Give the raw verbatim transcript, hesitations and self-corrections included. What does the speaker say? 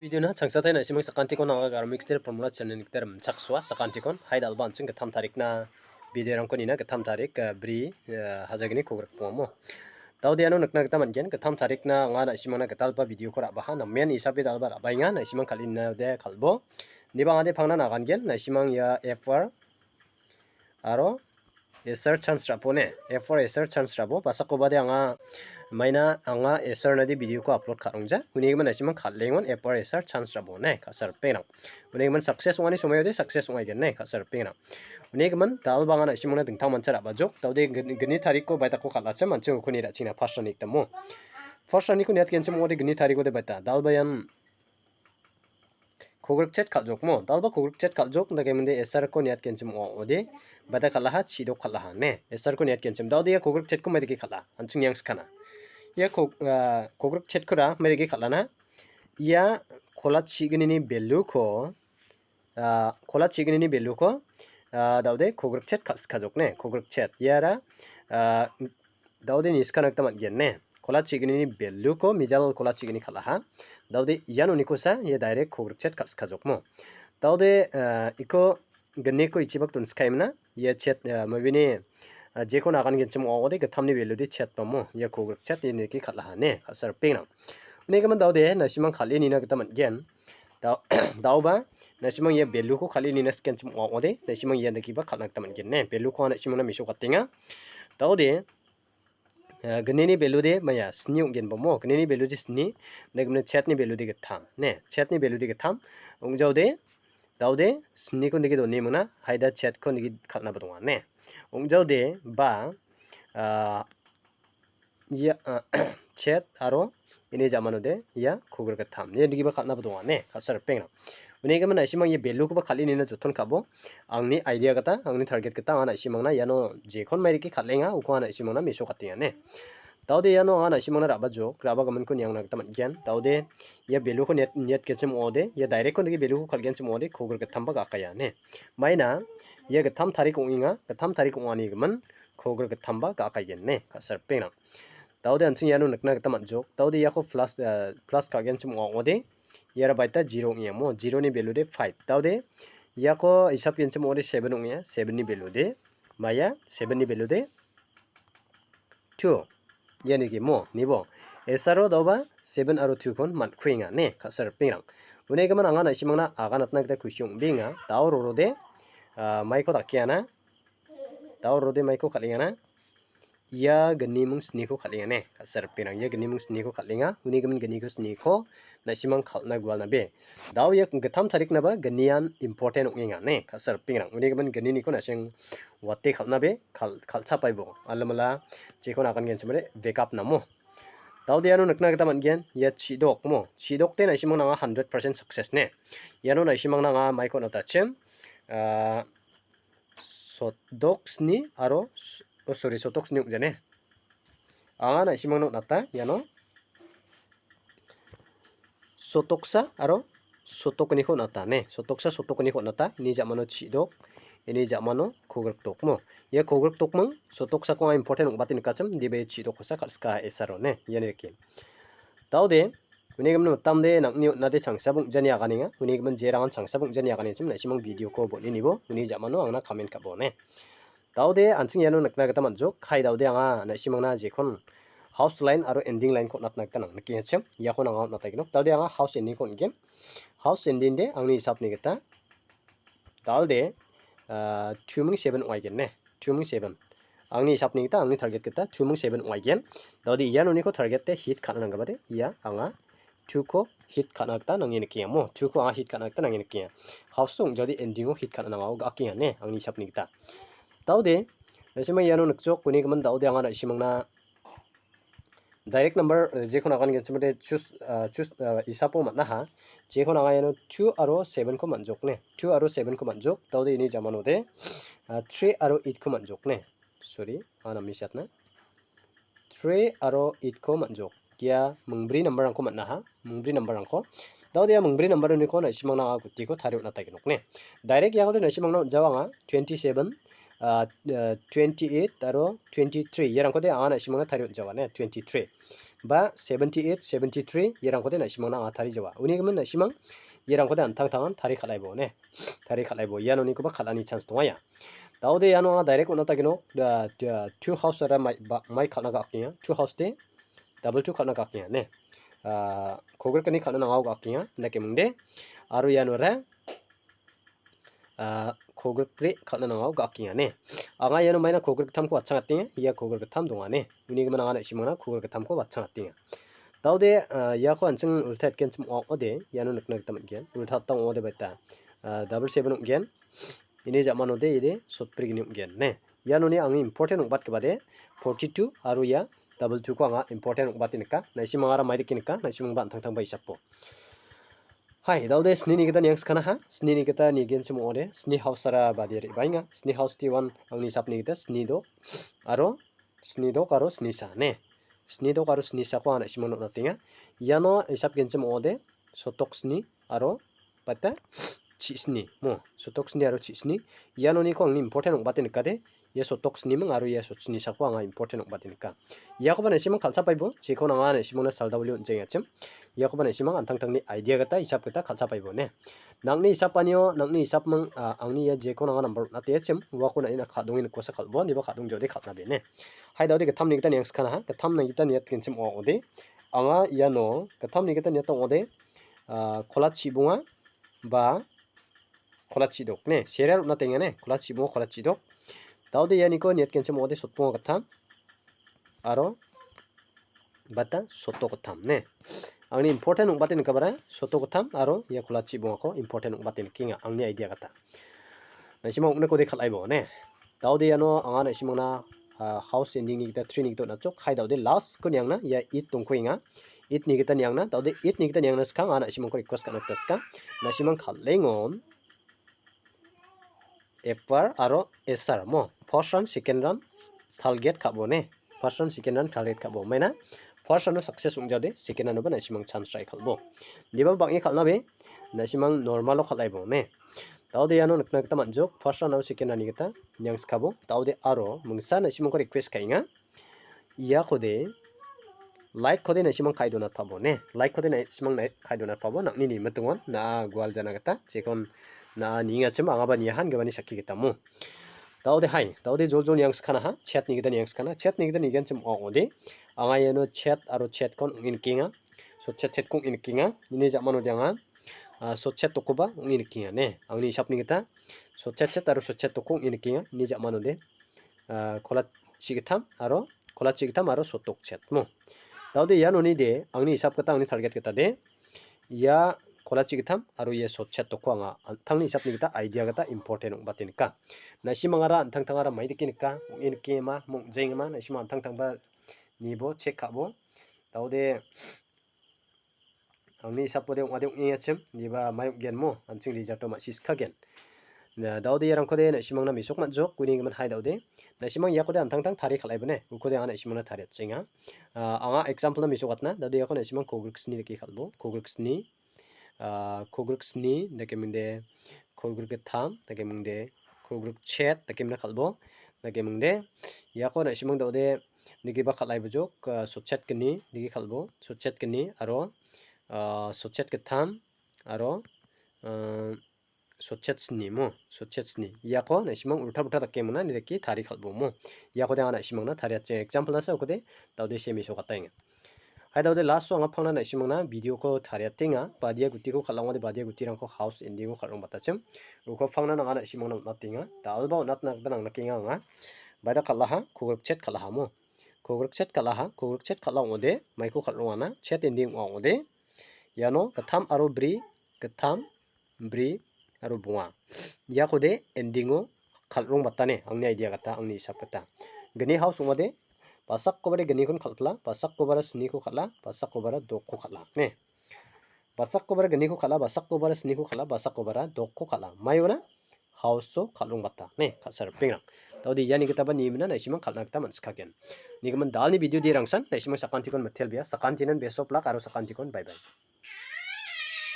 Video-na changsatai na·simang sakantikon anga Garo Mixture Formula channel-ni gita rimchaksoa sakantikon. Hai dal·ba an·ching gittam tarikna video-rangko nina gittam tarik, eh, bri, eh, hajagini kogrikbongamo. Daode iano nikna gita man·gen, gittam tarikna anga na·simangna gitalba video-ko ra·baha, namen isape dal·ba ra·baenga, na·simang kal·inade kal·bo. Niba angade pangna nagangen, na·simang ia F R aro S R chance ra·bone, F R S R chance ra·bo, basakobade anga maina anga S R nadi video-ko upload ka·rongja, unigimin na·simang kal·engon F R S R chance ra·bone, ka·sa ripengrang. Unigimin success ong·ani somoiode success ong·aigen ne, ka·sa ripengrang. Unigimin dal·banga na·simangna dingtang mancha ra·bajok, daode gin-, gini tarikko baitako kal·achim, an·ching ukuni ra·china first rani gitamo. First raniko niatgenchim ong·ode gini tarikode baita, dal·ba ian kogrikchet kal·jokmo, dal·ba kogrikchet kal·jok, dake mande S R-ko niatgenchim ong·ode, baita kal·aha, chidok kal·aha, ne, S R-ko niatgenchim, daode ia kogrikchetko maidake kal·a, an·ching niangskana. Ia kog-, ah, kogrikchetko da maidake kal·ana, ia kola chignini value-ko, ah, kola chignini value-ko, ah, daode kogrikchet kal·sikajok ne, kogrikchet. Iara, ah, daode niskana gita man·gen ne. Kola chignini value-ko mijal kola chigni kal·aha. Daode ian unikosa ia direct kogrikchet kal·sikajokmo. Daode, ah, iko gniko ichibak donskaimina. Ia chet, ah, mabini, ah, jeko nagan genchim ong·ode gittamni value-de chet bamo. Ia kogrikchet ia nike kal·aha ne, ka·sa ripengrang. Unigimin daode na·simang kal·e nina gita man·gen. Dao-, daoba, na·simang ia value-ko kal·e nina sikenchim ong·ode, na·simang ia nikiba kal·na gita man·gen ne. Value-ko na·simangna mesokatenga. Daode, eh, gnini value-de maya sni ong·gen bamo. Gnini value-de sni, na gimna chetni value-de gittam. Ne, chetni value-de gittam. Ong·jaode, daode, sniko nike doni mona, haida chetko nike kal·naba donga ne. Ong·jaode, ba, ah, ia, ah, chet aro ini jamanode ia kogrikgittam. Ia nigipa kal·naba donga ne, ka·sa ripengrang. Unigimin na·simang ia value-koba kal·e nina joton ka·bo. Angni idea gita, angni target gita anga na·simangna iano jekon mairike kal·enga, uko anga na·simangna mesokatenga ne. Daode iano anga na·simangna ra·bajok, ra·bagiminko niangna gita man·gen. Daode ia value-ko niat-, niatgenchim ong·ode, ia direct-ko nike value-ko kal·genchim ong·ode, kogrikgittamba gakaia ne. Maina ia gittam tarik ong·enga, gittam tarik ong·anigimin kogrikgittamba gakaigen ne, ka·sa ripengrang. Daode an·ching iano nikna gita man·jok. Daode iako plus, eh, plus ka·genchim ong·a ong·ode, iara baita zero ong·enga mo. Zero-ni value-de five. Daode iako hisap genchim ong·ode seven ong·enga. Seven-ni value-de, maia seven-ni value-de two. Iani gimo, nibo. S R-o daoba seven aro two-kon man·kuenga ne, ka·sa ripengrang. Unigimin anga na·simangna aganatna gita kusi ong·beenga. Dao rorode, ah, maiko dakeana. Dao rode maiko kal·engana. Ia gniming sniko kal·enga ne, ka·sa ripengrang. Ia gniming sniko kal·enga. Unigimin gniko sniko na·simang kal·na gualna be. Dao ia gittam tariknaba gnian important ong·enga ne, ka·sa ripengrang. Unigimin gniniko na·sing wate kal·na be, kal-, kal·chapaibo. Alamala jekon agan genchimode wake up namo. Daode iano nikna gita man·gen, ia chidok mo. Chidokde na·simang nanga hundred percent success ne. Iano na·simang nanga maiko on·atachim. Ah, sotdoksni aro s-, oh, sorry, sotdoksni ong·jane. Anga na·simangna on·ata iano sotoksa aro sotokniko on·ata ne. Sotoksa sotokniko on·ata. Ini ja·mano chidok, ini ja·mano kogrikdok mo. Ia kogrikdokming sotoksako anga important ong·bate nikachim, dibe chidokosa kal·sika S R-o ne. Iani rike. Daode, uni gimin mitamde nang·ni on·ade changsa bong·jani aganenga. Uni gimin jerangan changsa bong·jani aganenchim na·simang video-ko bon·e nibo, uni ja·mano angna comment ka·bo ne. Daode an·ching iano nikna gita man·jok. Hai daode anga na·simangna jekon house line aro ending line-ko on·atna gita nang nikengachim. Iako nanga on·ataigenok. Daode anga house ending-ko on·gen. House ending de angni hisapni gita daode, ah, two ming seven ong·aigen ne. Two ming seven. Angni hisapni gita, angni target gita two ming seven ong·aigen. Daode ian uniko target de hit ka·na nanggipade, ia anga two-ko hit ka·na gita nange nikenga mo. Two-ko anga hit ka·na gita nange nikenga. House ong·jade ending-o hit ka·na nangao ga·akenga ne, angni hisapni gita. Daode, na·simang iano nikjok, uni gimin daode anga na·simangna direct number, eh, jekon agan genchimode choose, ah, choose, ah, hisapo man·aha. Jekon anga iano two aro seven-ko man·jok ne. Two aro seven-ko man·jok. Daode ini jamanode, ah, three aro eight-ko man·jok ne. Sorry, anga name siatna. Three aro eight-ko man·jok. Ia mingbri number-rangko man·aha. Mingbri number-rangko. Daode ia mingbri number-oniko na·simangna anga gutiko tarie on·ataigenok ne. Direct iakode na·simangna on·jawa anga twenty-seven, ah, ah, twenty-eight aro twenty-three. Iarangkode anga na·simangna tarie on·jawa ne, twenty-three. ba seventy eight, seventy three, iarangkode na·simangna anga tarijawa. Unigimin na·simang iarangkode an·tangtangan tari kal·aibo, ne? Tari kal·aibo. Ianonikoba kal·ani chance dongaia. Daode iano anga direct on·atageno, da, da, two house ara mai, ba, mai kal·na ga·akenga. Two house de double two kal·na ga·akenga, ne? Ah, kogrikni kal·na nangao ga·akenga, indake mingde. Aro ianora, ah, kogrikbri kal·na nangao ga·akenga, ne? Anga iano maina kogrikgittamko watchangatenga, ia kogrikgittam donga, ne? Unigimin anga na·simangna kogrikgittamko watchangatenga. Daode, ah, iako an·ching ulta etgenchim ong·ode, iano nikna gita man·gen. Ulta attang ong·ode baita, ah, double seven ong·gen. Ini ja·manode ide sotbrigni ong·gen, ne? Ianoni angni important ong·batgipade forty two aro ia double two ko anga important ong·bate nika. Na·simangara maidake nika, na·simangba an·tangtangba isapo. Hai, daode snini gita niangskanaha, snini gita nigenchim ong·ode, sni house ara bade re·baenga, sni house de one angni hisapni gita sni dok, aro sni dok aro sni sa, ne? Sni dok aro sni sako anga na·simangna on·atenga. Iano hisap genchim ong·ode, sotok sni aro bata chi sni, mo, sotok sni aro chi sni. Ianoniko angni important ong·bate nikade, ia sotok sniming aro ia sot sni sako anga important ong·bate nika. Iakoba na·simang kal·sapaibo, jekon anga na·simangna saldawile on·jengachim. Iakoba na·simang an·tangtangni idea gita, hisap gita kal·sapaibo, ne? Nang·ni hisapanio, nang·ni hisapming, ah, angni ia jekon anga nambar on·atengachim, uako na·ina ka·donge nikosa kal·bo, niba ka·dongjode kal·na be, ne? Hai, daode gittamni gita niangskanaha, gittamni gita niatgenchim ong·ode. Anga iano gittamni gita niata ong·ode, ah, kola chibonga ba kola chidok, ne? Serial on·atenga, ne? Kola chibonga, kola chidok. Daode ianiko niatgenchim ong·ode sotbonga gittam aro bata soto gittam, ne? Angni important ong·bate nikabara soto gittam aro ia kola chibongako important ong·bate nikenga, angni idea gita. Na·simang ong·nikode kal·aibo, ne? Daode iano anga na·simangna, ah, house ending ni gita three ni gita on·achok. Hai daode last ko niangna ia eight dongkoenga. Eight ni gita niangna, daode eight ni gita niangna skang anga na·simangko request ka·na gita skang. Na·simang kal·engon F R aro S R mo. First round, second round, target ka·bo, ne? First round, second round, target ka·bo. Maina first round-o success ong·jade, second round-oba na·simang chance try kal·bo. Deba bang·e kal·na be, na·simang normal-o kal·aibo, ne? Daode iano nikna gita man·jok, first round aro second round-ni gita niangskabo. Daode aro mingsa na·simangko request ka·enga. Iakode like-kode na·simang ka·e donatpabo, ne? Like-kode na·simang na-, ka·e donatpabo, nang·ni nimitongon na·a gual jana gita, jekon na·a niengachim angaba niahan gimani sakki gitamo. Daode hai, daode joljol niangskanaha, chat ni gita niangskana, chat ni gita nigenchim ong·ode. Anga iano chat aro chat-kon ong·e nikenga. So chat chat-ko ong·e nikenga. Ini ja·manode anga, ah, so chat dokkoba ong·e nikenga, ne? Angni hisapni gita so chat chat aro so chat dokko ong·e nikenga. Ini ja·manode, ah, kola chigittam aro, kola chigittam aro so tok chat mo. Daode ianoni de, angni hisap gita, angni target gita de, ia kola chigittam aro ia so chat dokko anga an·tangni hisapni gita idea gita important ong·bate nika. Na·simangara an·tangtangara maidake nika, ong·e nikengma, mong·jengma, na·simang an·tangtangba nibo check ka·bo. Daode angni hisapode ong·ade ong·engachim, niba mai ong·genmo, an·ching result-o ma·sisikagen. Na, daode iarangkode na·simangna mesok man·jok, uni gimin hai daode. Na·simang iakode an·tangtang tarie kal·aibone, ukode anga na·simangna tariatchenga. Ah, anga example-na mesokatna, daode iako na·simang kogrik sni dake kal·bo, kogrik sni, ah, kogrik sni, dake mingde, kogrik gittam, dake mingde, kogrik chet, dake mingde kal·bo, dake mingde. Iako na·simang daode, nigipa kal·aibojok, ah, so chet gni, nigi kal·bo, so chet gni, aro, ah, so chet gittam, aro, ah, so chet sni mo, so chet sni. Iako na·simang ulta ulta dake mona, nidake tari kal·bo mo. Iakode anga na·simangna tariatchenga. Example-nasa ukode, daode se mesokataenga. Hai daode last-o anga pangna na·simangna video-ko tariatenga. Badia gutiko kal·angode badia gutirangko house ending-o kal·rongbatachim. Uko pangna nanga na·simangna on·atenga. Dal·ba on·atna gita nangnakenga anga. Baida kal·aha, kogrikchet kal·aha mo. Kogrikchet kal·aha, kogrikchet kal·a ong·ode, maiko kal·rongana, chet ending ong·a ong·ode. Iano gittam aro bri, gittam, bri aro bonga. Iakode ending-o kal·rongbatane, angni idea gita, angni hisap gita. Gni house ong·ode, basakobade gnikon kal·pila, basakobara sniko kal·a, basakobara dokko kal·a, ne. Basakobara gniko kal·a, basakobara sniko kal·a, basakobara dokko kal·a. Maiona house-o kal·rongbata, ne, ka·sa ripengrang. Daode iani gitaba nimina na·simang kal·na gita man·sikagen. Nigimin dalni video de rangsan, na·simang sakantikon mitelbea, sakantinan best of luck aro sakantikon bye bye.